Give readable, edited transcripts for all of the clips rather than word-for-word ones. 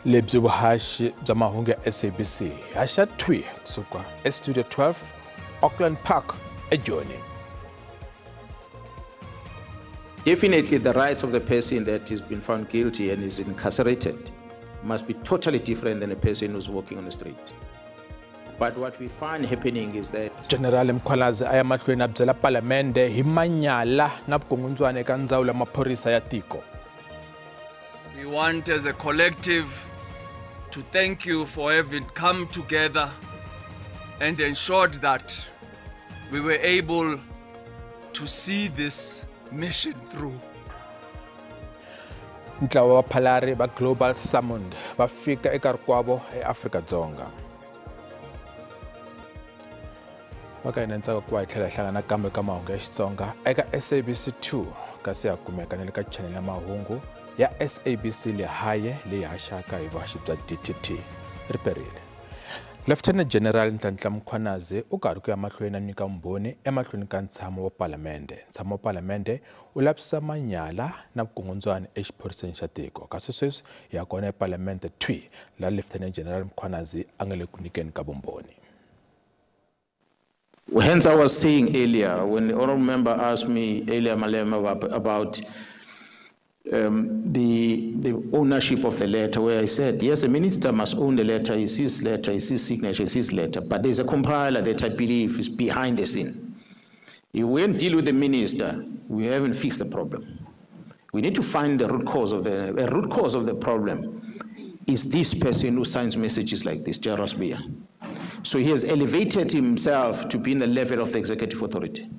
Lebyi vuhaxi bya mahungu ya SABC haxa thwi kusuka eStudio 12 Auckland Park eJoni. Definitely the rights of the person that has been found guilty and is incarcerated must be totally different than a person who's walking on the street. But what we find happening is that General Mkhwanazi a ya mahlweni a byela palamende hi manyala na vukungundzwana eka ndzawulo ya maphorisa ya tiko. We want as a collective to thank you for having come together and ensured that we were able to see this mission through. Ntlawa wa vaphalari va Global Sumud va fika eka rikwavo eAfrika-Dzonga. Va ka hina ntsako ku va hi tlhela hi hlangana kambe ka mahungu ya Xitsonga eka SABC 2 kasi ya kumeka na le ka channel ya mahungu ya SABC Lehae leyi haxaka hi vuhaxi bya DTT. Riperile. Lieutenant General Nhlanhla Mkhwanazi u karhi ku ya mahlweni a nyika vumbhoni emahlweni ka ntshamo wa palamende. Ntshamo wa palamende u lavisisa manyala na vukungundzwana exiphoriseni xa tiko. Kasi sweswi hi ya kona epalamende thwi laha Lieutenant General Mkhwanazi a nga le ku nyikeni ka vumbhoni. Hence, I was saying earlier, when the honourable member asked me earlier, Malema, about the ownership of the letter, where I said, yes, the minister must own the letter, it's his letter, it's his signature, it's his letter, but there's a compiler that I believe is behind the scene. If we don't deal with the minister, we haven't fixed the problem. We need to find the root cause of the root cause of the problem is this person who signs messages like this, General Sibiya. So he has elevated himself to be in the level of the executive authority,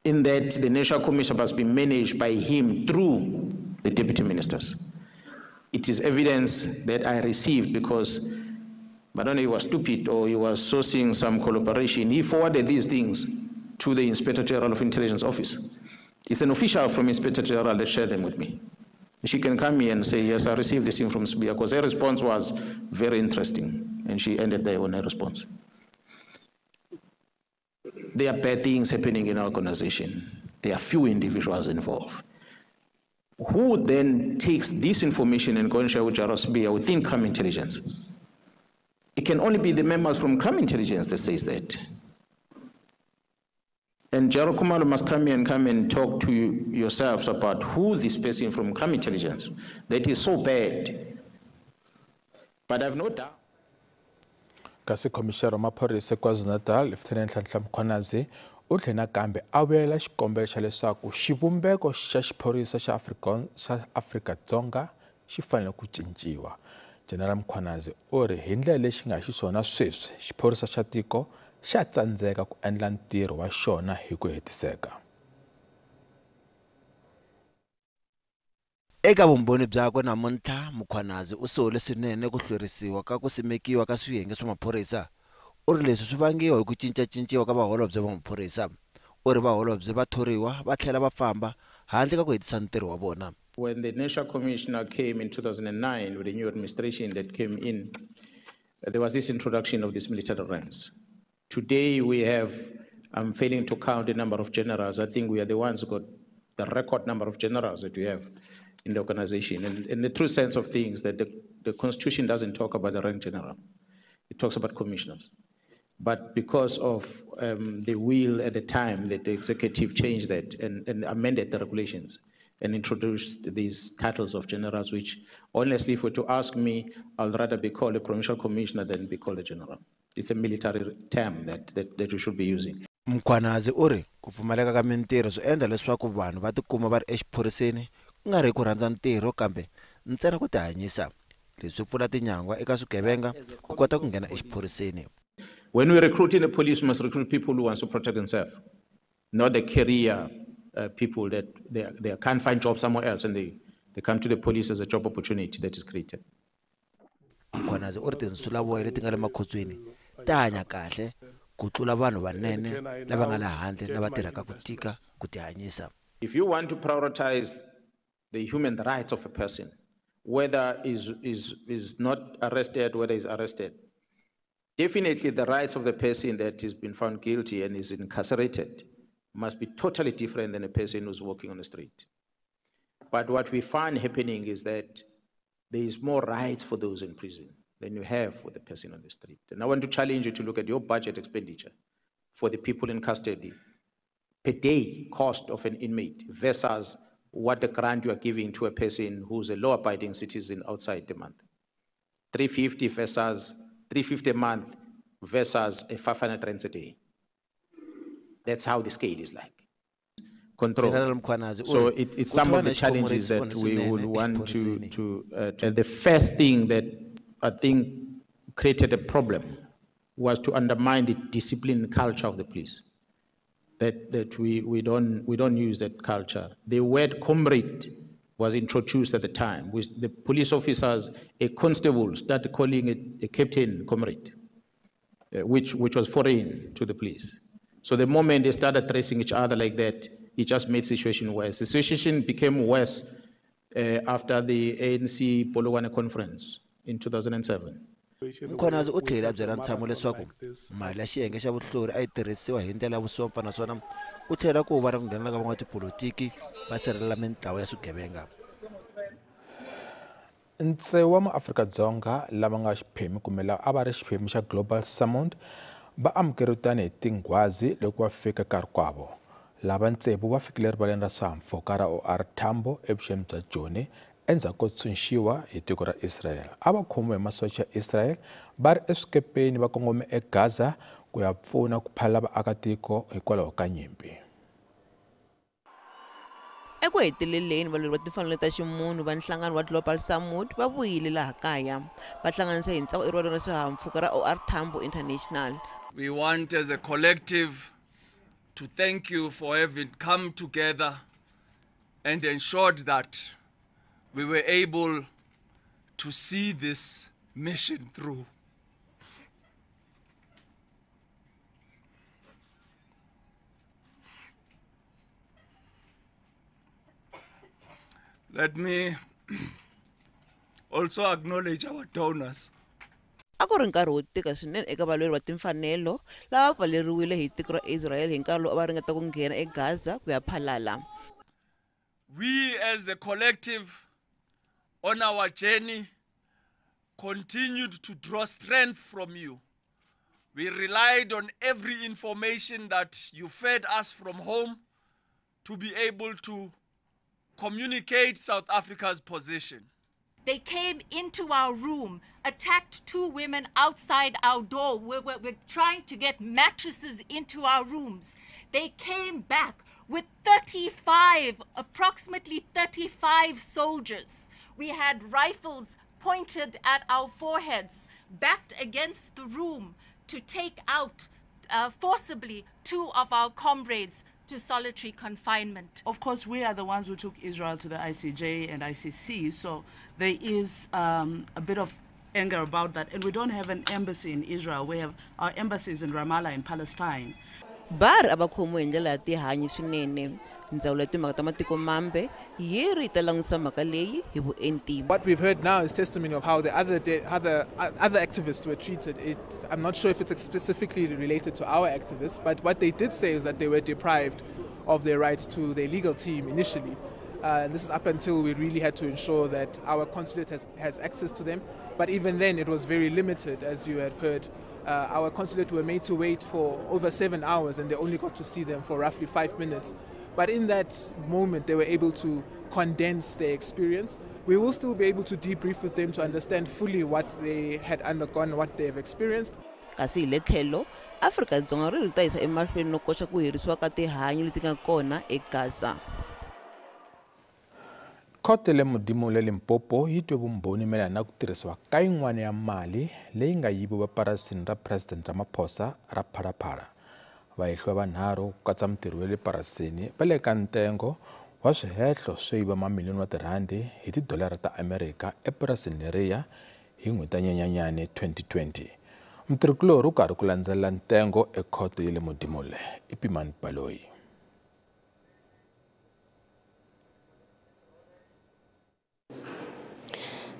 in that the National Commission must be managed by him through the deputy ministers. It is evidence that I received because, I don't know, he was stupid or he was sourcing some collaboration. He forwarded these things to the Inspector General of Intelligence Office. It's an official from Inspector General that shared them with me. She can come here and say, yes, I received this thing from Sibiya, because her response was very interesting. And she ended there on her response. There are bad things happening in our organization. There are few individuals involved. Who then takes this information and go and share with General Sibiya within crime intelligence? It can only be the members from crime intelligence that says that. And General Khumalo must come here and come and talk to you yourselves about who this person from crime intelligence that is so bad. But I've no doubt. Kasi Commissioner wa Maphorisa KwaZulu-Natal, Lieutenant Nhlanhla Mkhwanazi u tlhela nakambe a vuyela xikombelo xa leswaku xivumbeko xa xiphorisa xa Afrika-Dzonga xi fanele ku cinciwa. General Mkhwanazi u ri hi ndlela leyi xi nga xiswona sweswi, xiphorisa xa tiko xa tsandzeka ku endla ntirho wa xona hi ku hetiseka. Eka vumbhoni byakwe namuntlha, Mkhwanazi u sole swinene ku hlwerisiwa ka ku simekiwa ka swiyenge swa maphorisa. U ri leswi swi vangiwa hi ku cincacinciwa ka vaholobye va maphorisa. U ri vaholobye va thoriwa va tlhela va famba handle ka ku hetisa ntirho wa vona. When the National Commissioner came in 2009 with the new administration that came in, there was this introduction of these military ranks. Today we have, I'm failing to count the number of generals. I think we are the ones who got the record number of generals that we have in the organization. And in the true sense of things, that the Constitution doesn't talk about the rank general. It talks about commissioners. But because of the will at the time that the executive changed that and amended the regulations and introduced these titles of generals, which honestly, if you were to ask me, I'd rather be called a provincial commissioner than be called a general. It's a military term that you should be using. Mkhwanazi u ri ku pfumaleka ka mintirho swi endla leswaku vanhu va tikuma va ri exiphoriseni ku nga ri ku rhandza ntirho kambe ntsena ku tihanyisa. Leswi pfula tinyangwa eka swigevenga ku kota ku nghena exiphoriseni. When we recruit in the police, we must recruit people who want to protect themselves, not the career people that they can't find jobs somewhere else and they come to the police as a job opportunity that is created. Mkhwanazi u ri tinsulavoya leti nga le makhotsweni ti hanya kahle ku tlula vanhu vanene lava nga le handle lava tirhaka ku tika ku tihanyisa. If you want to prioritize the human rights of a person, whether is not arrested, whether is arrested, definitely the rights of the person that has been found guilty and is incarcerated must be totally different than a person who's walking on the street. But what we find happening is that There is more rights for those in prison than you have for the person on the street. And I want to challenge you to look at your budget expenditure for the people in custody per day cost of an inmate versus what the grant you are giving to a person who's a law-abiding citizen outside the month. 350 versus 350 a month versus a 500 rand a day. That's how the scale is like. Control. So it's some of the challenges that we would want to the first thing that I think created a problem was to undermine the discipline culture of the police. That we don't use that culture. The word comrade was introduced at the time, with the police officers, a constable started calling it a captain comrade, which was foreign to the police. So the moment they started tracing each other like that, it just made the situation worse. The situation became worse after the ANC Polokwane conference in 2007. Mkhwanazi u tlhele a byela ntshamo leswaku mali ya xiyenge xa vuhlori a yi tirhisiwa hi ndlela ya vusopfa naswona ku tlhela ku va na ku nghenela ka van'watipolitiki va sirhelela mintlawa ya swigevenga. Ntsewu wa maAfrika-Dzonga lava nga xiphemu kumbe lava a va ri xiphemu xa Global Summit va amukeriwe tanihi tinghwazi loko va fika karikwavo. Lava ntsevu va fikile erivaleni ra swihahampfhuka ra OR Tambo evuxeni bya Joni endzhaku ko tshunxiwa hi tiko ra Israel. A va khomiwe hi masocha ya Israel va ri eswikepeni va kongome eGaza ku ya pfuna ku phalala vaakatiko hikwalaho ka nyimpi. Eku heteleleni valweri va timfanelo ta ximunhu va nhlangano wa Global Summit va vuyile laha kaya va hlanganisa hi ntsako erivaleni ra swihahampfhuka ra OR Tambo International. We want as a collective to thank you for having come together and ensured that we were able to see this mission through. Let me also acknowledge our donors. A ku ri nkarhi wo tika swinene eka valweri va timfanelo lava pfaleriwile hi tiko ra Israel hi nkarhi lowu a va ringeta ku nghena eGaza ku ya phalala. We as a collective on our journey continued to draw strength from you. We relied on every information that you fed us from home to be able to communicate South Africa's position. They came into our room, attacked two women outside our door. We were trying to get mattresses into our rooms. They came back with 35, approximately 35 soldiers. We had rifles pointed at our foreheads, backed against the room to take out forcibly two of our comrades to solitary confinement. Of course, we are the ones who took Israel to the ICJ and ICC, so there is a bit of anger about that. And we don't have an embassy in Israel. We have our embassies in Ramallah in Palestine. Bar a va khomiwe hi ndlela ya tihanyi swinene. Ndzawulo ya timhaka ta matiko mambe yi ri ta langutisa mhaka leyi hi vuenti. What we've heard now is testimony of how the other activists were treated. I'm not sure if it's specifically related to our activists, but what they did say is that they were deprived of their rights to their legal team initially. And this is up until we really had to ensure that our consulate has access to them. But even then, it was very limited, as you had heard. Our consulate were made to wait for over 7 hours, and they only got to see them for roughly 5 minutes. But in that moment, they were able to condense their experience. We will still be able to debrief with them to understand fully what they had undergone, what they have experienced. Kasi hi le tlhelo, Afrika-Dzonga ri ri ta yisa emahlweni no koxa ku herisiwa ka tihanyi leti nga kona eGaza. Khoto le Modimo le Limpopo yi twe vumbhoni mayelana na ku tirhisiwa ka yin'wana ya mali leyi nga yiviwa parasini ra President Ramaphosa ra Phalaphala. Vahehliwa vanharhu ku katsa mutirhi wa le parasini va le ka ntengo wa swihehlo swo yiva mamiliyoni wa tirhandi hi tidolara ta Amerika epurasini leriya hi n'hweti ya Nyenyanyana 2020. Mutirhikulorhi u karhi ku landzelela ntengo ekhoto ya le Modimolle i Pimani Baloyi.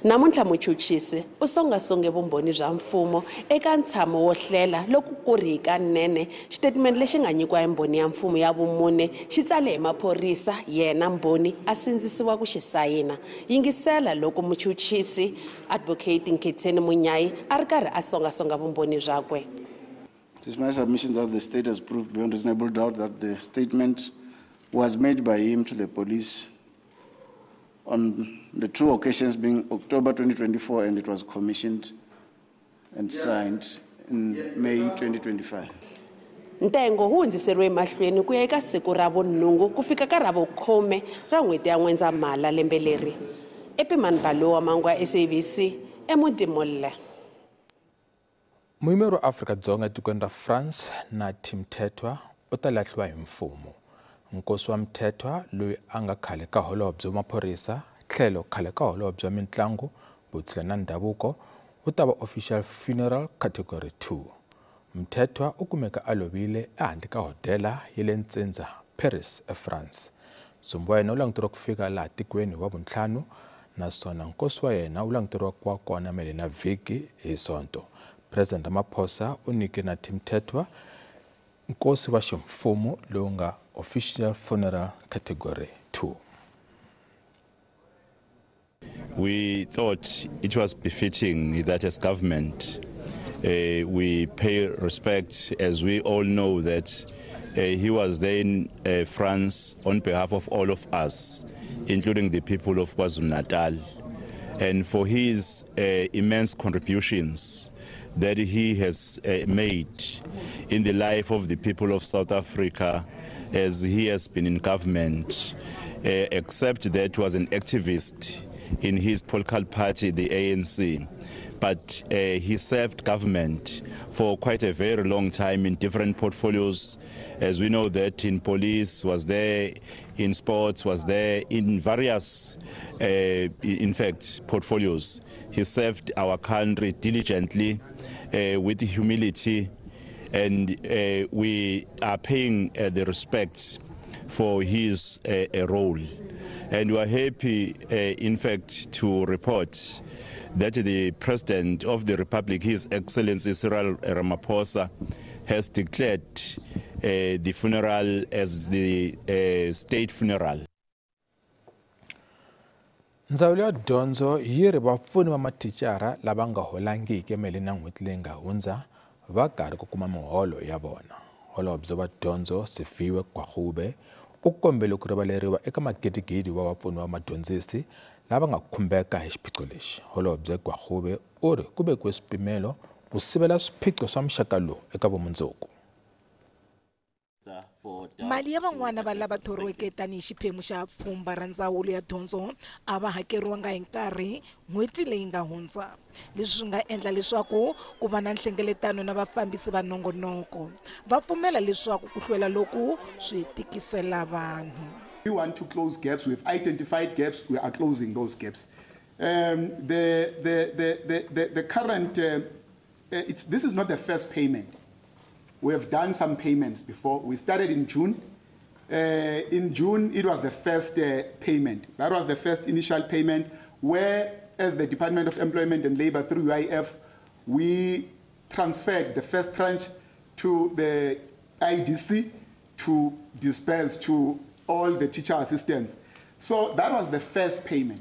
Namuntlha muchuchisi u songasonge vumbhoni bya mfumo eka ntshamo wo hlela loko ku ri hikanene xitatimende lexi nga nyikiwa hi mbhoni ya mfumo ya vumune xi tsale hi maphorisa yena mbhoni a sindzisiwa ku xi sayina. Yingisela loko muchuchisi Advocate Nkhetheni Munyai a ri karhi a songasonga vumbhoni byakwe. It is my submission that the state has proved beyond reasonable doubt that the statement was made by him to the police on the two occasions being October 2024, and it was commissioned and signed in May 2025. Ntengo wu hundziseriwe emahlweni ku ya eka siku ra vunhungu ku fika ka ra vukhume ra n'hweti ya N'wendzamhala lembe leri. Epimani Balowa, Mangwa, SABC, eModimolle. Muyimeri wa Afrika-Dzonga etikweni ra France na Tim Mthethwa u ta lahliwa hi mfumo. Nkosi wa Mthethwa loyi a nga khale ka holobye wa maphorisa tlhelo khale ka holobye wa mintlangu vutshila na ndhavuko u ta va official funeral category 2. Mthethwa u kumeka a lovile ehandle ka hodela ya le Ntsindza, Paris, eFrance. Ntsumbu wa yena wu languteriwa ku fika laha tikweni wa vuntlhanu naswona nkosi wa yena wu languteriwa ku va kona mayelana na vhiki hi Sonto. President Ramaphosa u nyike na Tim Mthethwa nkosi wa ximfumo lowu nga official funeral category 2. We thought it was befitting that as government we pay respect, as we all know that he was there in France on behalf of all of us, including the people of KwaZulu-Natal, and for his immense contributions that he has made in the life of the people of South Africa as he has been in government, except that he was an activist in his political party, the ANC. But he served government for quite a very long time in different portfolios. As we know that in police was there, in sports was there, in various, in fact, portfolios. He served our country diligently, with humility, and we are paying the respect for his role. And we are happy, in fact, to report that the President of the Republic, His Excellency Cyril Ramaphosa, has declared the funeral as the state funeral. Ndzawulo ya dyondzo yi ri vapfuni va mathicara lava nga holangiki emeleni na n'hweti leyi nga hundza va karhi ku kuma miholo ya vona. Holobye wa dyondzo Sifiwe Gwarube u kombele ku rivaleriwa eka magidigidi wa vapfuni va madyondzisi lava nga khumbeka hi xiphiqo lexi. Holobye Gwarube u ri ku vekiwe swipimelo ku sivela swiphiqo swa muxaka lowu eka vumundzuku. Mali ya van'wana va lava thoriweke tanihi xiphemu xa pfhumba ra ndzawulo ya dyondzo a va hakeriwanga hi nkarhi n'hweti leyi nga hundza, leswi swi nga endla leswaku ku va na nhlengeletano na vafambisi va nongonoko. Va pfumela leswaku ku hlwela loku swi tikisela vanhu. We want to close gaps. We've identified gaps. We are closing those gaps. The current, this is not the first payment. We have done some payments before. We started in June. In June, it was the first payment. That was the first initial payment where, as the Department of Employment and Labor through UIF, we transferred the first tranche to the IDC to disperse to all the teacher assistants. So that was the first payment.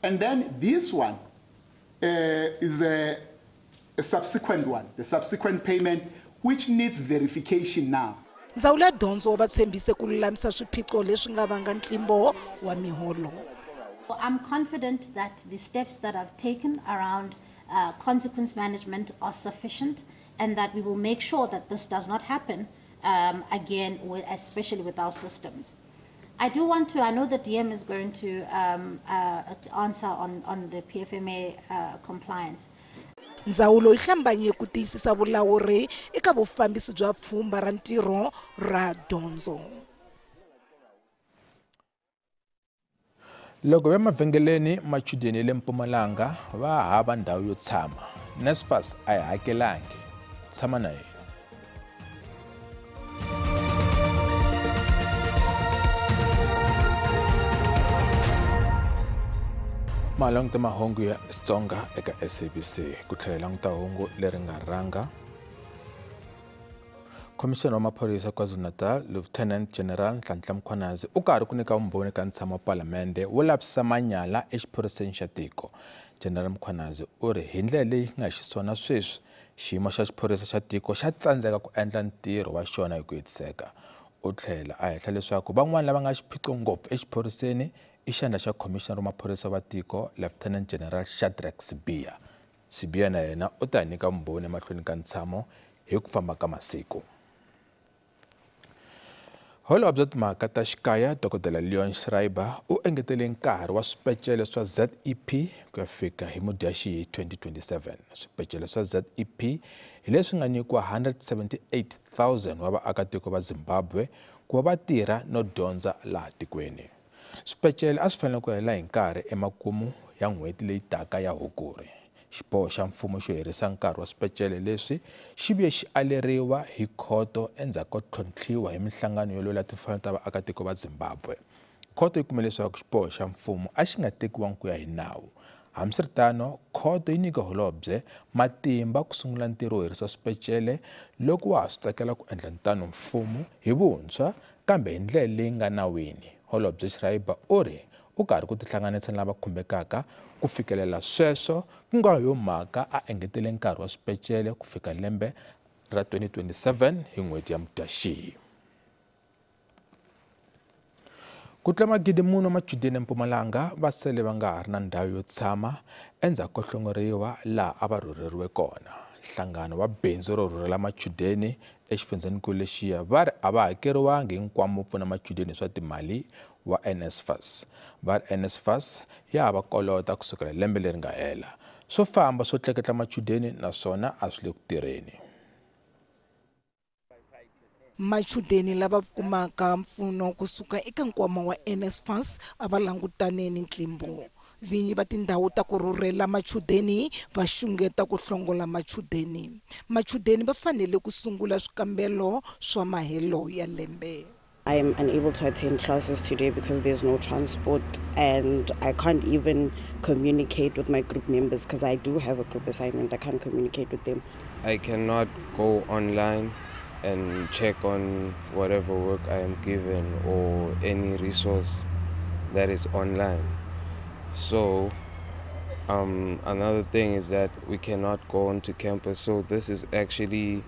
And then this one is a subsequent one, the subsequent payment, which needs verification now. Ndzawulo ya dyondzo va tshembise ku lulamisa swiphiqo leswi nga vanga ntlimbo wa miholo. I'm confident that the steps that I've taken around consequence management are sufficient, and that we will make sure that this does not happen again, especially with our systems. I do want to, I know the DM is going to answer on the PFMA compliance. Ndzawulo yi hlambanye ku tiyisisa vulawuri eka vufambisi bya pfhumba ra ntirho ra dyondzo. Loko va mavhengeleni machudeni ya le Mpumalanga va hava ndhawu yo tshama. NSFAS a yi hakelangi. Tshama na yena. Malanguta mahungu ya Xitsonga eka SABC ku tlhela languta hungu leri nga rhanga. Commissioner wa maphorisa KwaZulu-Natal Lieutenant General Nhlanhla Mkhwanazi u karhi ku nyika vumbhoni ka ntshamo wa palamende wo lavisisa manyala exiphoriseni xa tiko. General Mkhwanazi u ri hi ndlela leyi nga xiswona sweswi xiyimo xa xiphorisa xa tiko xa tsandzeka ku endla ntirho wa xona hi ku hetiseka. U tlhela a hehla leswaku van'wana lava nga xiphiqo ngopfu exiphoriseni i xandla xa Commissioner wa maphorisa wa tiko Lieutenant General Shadrack Sibiya. Sibiya na yena u ta nyika vumbhoni emahlweni ka ntshamo hi ku famba ka masiku. Holobye wa timhaka ta xikaya Dr. Leon Schreiber u engetele nkarhi wa swipecele swa ZEP ku ya fika hi Mudyaxihi 2027. Swipecele swa ZEP hi leswi nga nyikiwa 178,000 wa vaakatiko va Zimbabwe ku va va tirha no dyondza laha tikweni. Swipecele a swi fanele ku hela hi nkarhi emakumu ya n'hweti leyi taka ya Hukuri. Xiboho xa mfumo xo herisa nkarhi wa swipecele leswi xi vuye xi aleriwa hi khoto endzhaku ko tlhontlhiwa hi minhlangano yo lwela timfanelo ta vaakatiko va Zimbabwe. Khoto yi kume leswaku xiboho xa mfumo a xi nga tekiwangi ku ya hi nawu. Hambiswiritano, khoto yi nyike holobye matimba ku sungula ntirho wo herisa swipecele loko wa ha swi tsakela ku endla ntano mfumo hi vuntshwa kambe hi ndlela leyi nga nawini. Holobye Schreiber u ri u karhi ku tihlanganisa na lava khumbekaka ku fikelela sweswo ku nga yo mhaka a engetele nkarhi wa swipecele ku fika lembe ra 2027 hi n'hweti ya Mudyaxihi. Ku tlula magidi mune wa machudeni eMpumalanga va sele va nga ha ri na ndhawu yo tshama endzhaku ko hlongoriwa laha a va rhurheriwe kona. Nhlangano wa bindzu ro rhurhela machudeni exifundzenikulu lexiya va ri a va hakeriwangi hi nkwama wo pfuna machudeni hi swa timali wa NSFAS. Va ri NSFAS ya ha va kolota kusukela lembe leri nga hela. Swo famba swo tleketla machudeni naswona a swi le ku tirheni. Machudeni lava kumaka mpfuno kusuka eka nkwama wa NSFAS a va langutane ni ntlimbo. Vinyi va tindhawu ta ku rhurhela machudeni va xungeta ku hlongola machudeni. Machudeni va fanele ku sungula swikambelo swa mahelo ya lembe. I am unable to attend classes today because there's no transport and I can't even communicate with my group members because I do have a group assignment. I can't communicate with them. I cannot go online and check on whatever work I am given or any resource that is online. So another thing is that we cannot go onto campus. So this is actually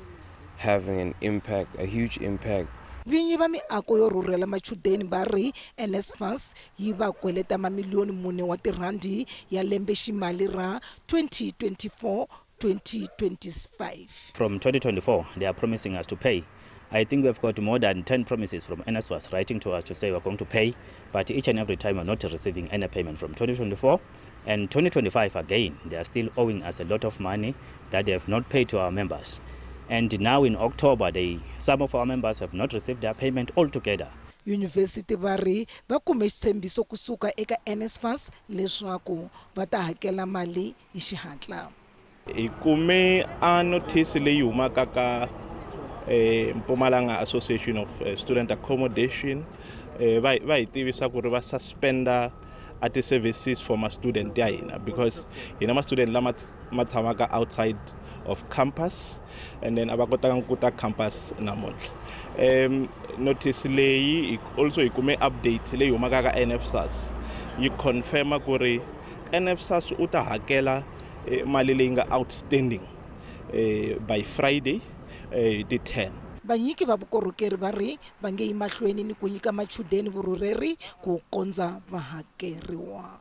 having an impact, a huge impact. Vinyi va miako yo rhurhela machudeni va ri NSFAS yi va kweleta mamiliyoni 4 wa tirhandi ya lembe ximali ra 2024-2025. From 2024, they are promising us to pay. I think we've got more than 10 promises from NSFAS writing to us to say we're going to pay, but each and every time we're not receiving any payment from 2024. And 2025 again, they are still owing us a lot of money that they have not paid to our members. And now in October, some of our members have not received their payment altogether. University va ri va kume xitshembiso kusuka eka NSFAS leswaku va ta hakela mali hi xihatla. Hi kume a notice leyi humaka ka Mpumalanga Association of Student Accommodation va hi tivisa ku ri va suspenda a ti-services for ma student ya hina because hina ma student lama ma tshamaka outside of campus and then a va kotanga ku ta campus namuntlha. Notice leyi also hi kume update leyi humaka ka NSFAS yi confirma ku ri NSFAS u ta hakela mali leyi nga outstanding by Friday the 10. Vanyiki va vukorhokeri va ri va nge yi mahlweni ni ku nyika machudeni vurhurheri ku kondza va hakeriwa.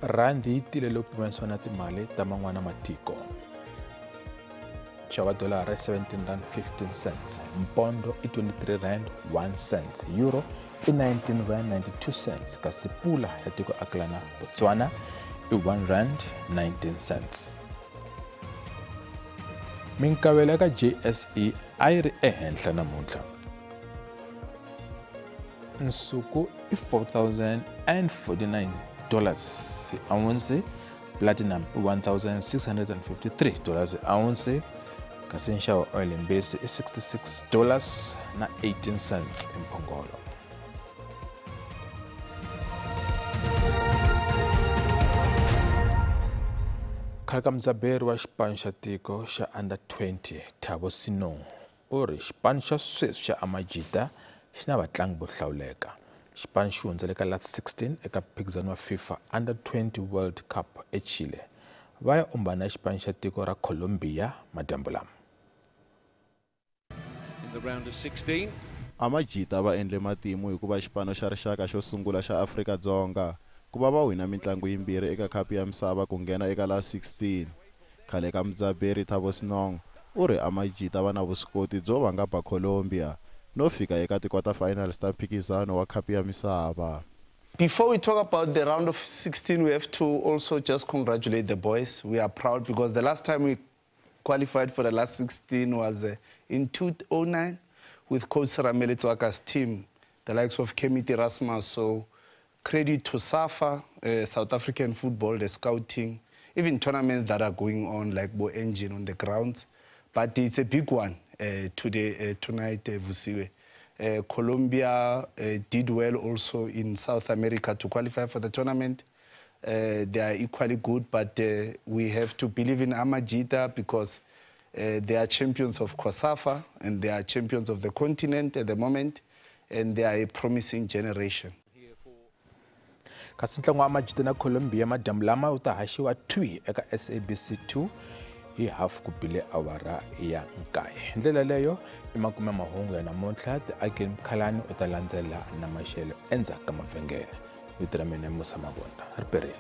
Randi yi tile loko pimanisiwa na timali ta man'wana matiko. Nxavo wa dolara i R17.15, mpondo i R23.01, euro i R19.92, kasi pula ya tiko akelana Botswana i R1.19. Minkavelo eka JSE a yi ri ehenhla namuntlha. Nsuku i $4,049 ounce, platinum i $1,653 ounce, Kasi nxavo wa oil mbisi i $66 na 18 cents hi mphongolo. Khale ka mudzaberi wa xipano xa tiko xa under 20 Thabo Senong u ri xipano xa sweswi xa Amajita xi na vatlangi vo hlawuleka. Xipano xi hundzele ka last 16 eka mphikizano wa FIFA Under 20 World Cup eChile. Va ya umbana xipano xa tiko ra Colombia madyambu lama. In the round of 16. Amajita va endle matimu hikuva xipano xa rixaka xo sungula xa Afrika-Dzonga ku va va wina mitlangu yimbirhi eka khapu ya misava ku nghena eka la 16. Khale ka mudzaberi Thabo Senong u ri Amajita va na vuswikoti byo va nga ba Colombia no fika eka ti-quarter finals ta mphikizano wa khapu ya misava. Before we talk about the round of 16, we have to also just congratulate the boys. We are proud because the last time we qualified for the last 16 was in 2009 with Coach Ramele Tswaka's team, the likes of Kermit Erasmus. So credit to SAFA, South African football, the scouting, even tournaments that are going on like Bo Engine on the grounds. But it's a big one today, tonight, Vusiwe. Colombia did well also in South America to qualify for the tournament. They are equally good, but we have to believe in Amajita because they are champions of COSAFA and they are champions of the continent at the moment, and they are a promising generation. Kasi ntlangu wa Amajita na Colombia madyambu lama wu ta haxiwa thwi eka SABC 2 hi hafu ku bile awara ya 9. Hi ndlela leyo i makume mahungu ya namuntlha. Tiakeni Mkhalani u ta landzela na maxelo endzhaku ka mavhengele. Vito ra mina i Musa Mabunda. Ri perile.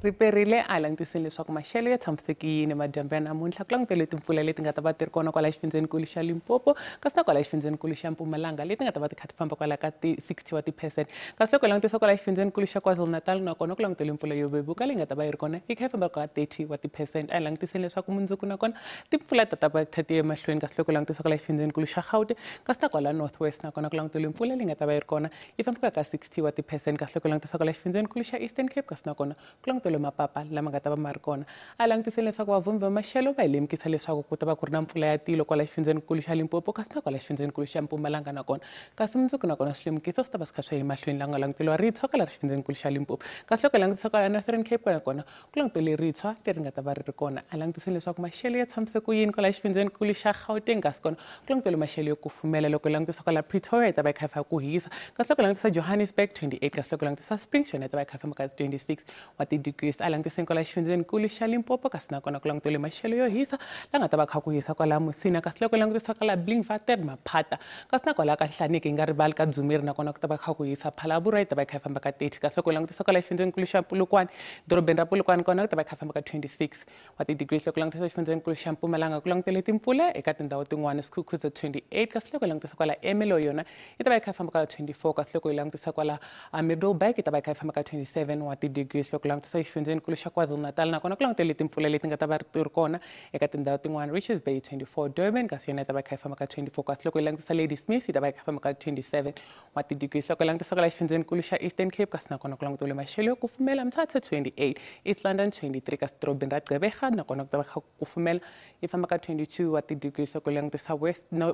Riperile a langutiseni leswaku maxelo ya tshamiseke yini madyambu ya namuntlha ku langutele timpfula leti nga ta va ti ri kona kwala xifundzenikulu xa Limpopo kasi na kwala xifundzenikulu xa Mpumalanga leti nga ta va ti kha ti famba kwala ka ti 60 wa ti-percent kasi loko hi langutisa kwala xifundzenikulu xa KwaZulu-Natal nakona ku langutele mpfula yo vevuka leyi nga ta va yi ri kona yi kha yi famba ka 30 wa ti-percent. A hi langutiseni leswaku mundzuku nakona timpfula ta ta va kha ti ya emahlweni kasi loko hi langutisa kwala xifundzenikulu xa Gauteng kasi na kwala North West nakona ku langutele mpfula leyi nga ta va yi ri kona yi famba ka 60 wa ti-percent kasi loko hi langutisa kwala xifundzenikulu xa Eastern Cape kasi nakona ku langutele mapapa lama nga ta va ma ri kona. A langutiseni leswaku vavhumbi va maxelo va hi lemukisa leswaku ku ta va ku ri na mpfula ya tilo kwala xifundzenikulu xa Limpopo kasi na kwala xifundzenikulu xa Mpumalanga nakona kasi mundzuku nakona swilemukiso swi ta va swi kha swi ya emahlweni laha ku nga languteriwa ritshwa kwala xifundzenikulu xa Limpopo kasi loko hi langutisa kwala Northern Cape nakona ku langutele ritshwa leri nga ta va ri ri kona. A langutiseni leswaku maxelo ya tshamise ku yini kwala xifundzenikulu xa Gauteng kasi kona ku langutele maxelo yo kufumela. Loko hi langutisa kwala Pretoria yi ta va yi kha yi fika ku hisa kasi loko hi langutisa Johannesburg 28 kasi loko hi langutisa Springs yona yi ta va yi kha yi famba ka 26 wa ti-degrees. A langutiseni kwala xifundzenikulu xa Limpopo kasi nakona ku langutele maxelo yo hisa la nga ta va kha ku hisa kwala Musina kasi loko langutisa kwala Blinkwater Maphata kasi na kwala ka Hlaneki hi nga rivali ka Dzumeri nakona ku ta va kha ku hisa Phalaborwa yi ta va yi kha yi famba ka 30 kasi loko langutisa kwala xifundzenikulu xa Polokwane dorobeni ra Polokwane kona ku ta va kha famba ka 26 wa ti-degrees. Loko langutisa xifundzenikulu xa Mpumalanga ku langutele timpfula eka tindhawu tin'wana Skukuza 28 kasi loko langutisa kwala Ermelo yona yi ta va yi kha yi famba ka 24 kasi loko hi langutisa kwala Middelburg yi ta va yi kha yi famba ka 27 wa ti-degrees. Loko langutisa xifundzenikulu xa KwaZulu-Natal nakona ku langutele timpfula leti nga ta va ti ri kona eka tindhawu tin'wana Richards Bay 24, Durban kasi yona yi ta va yi kha yi famba ka 24 kasi loko hi langutisa Ladysmith yi ta va yi kha yi famba ka 27 wa ti-degrees. Loko hi langutisa kwala xifundzenikulu xa Eastern Cape kasi nakona ku langutele maxelo yo kufumela Mthatha 28, East London 23 kasi dorobeni ra Gqeberha nakona ku ta va kha ku kufumela yi famba ka 22 wa ti-degrees. Loko hi langutisa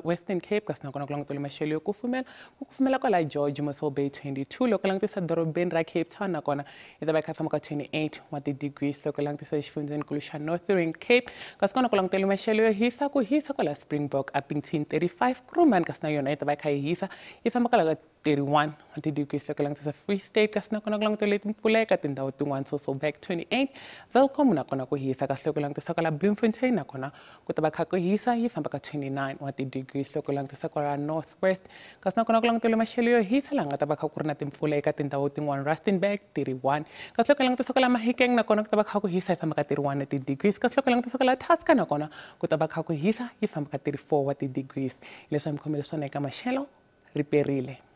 Western Cape kasi nakona ku langutele maxelo yo kufumela ku kufumela kwala George Mossel Bay 22. Loko hi langutisa dorobeni ra Cape Town nakona yi ta va yi kha yi famba ka 28 wa ti-degrees. Loko hi langutisa xifundzenikulu xa Northern Cape kasi kona ku langutele maxelo yo hisa ku hisa kwala Springbok Upington 35, Kruman kasi na yona yi ta va yi kha yi hisa yi famba kwala ka 31 wa ti-degrees. Loko hi langutisa Free State kasi nakona ku langutele timpfula eka tindhawu tin'wana Sasolburg 28, Welkom nakona ku hisa kasi loko hi langutisa kwala Bloemfontein nakona ku ta va kha ku hisa yi famba ka 29 wa ti-degrees. Loko hi langutisa kwala North West kasi nakona ku langutele maxelo yo hisa laha nga ta va kha ku ri na timpfula eka tindhawu tin'wana Rustenburg 31 kasi loko hi langutisa kwala Mahikeng nakona ku ta va kha ku hisa yi famba ka 31 ti-degrees kasi loko hi langutisa kwala Tusker nakona ku ta va kha ku hisa yi famba ka 34 wa ti-degrees. Leswi mi khomele swona eka maxelo riperile.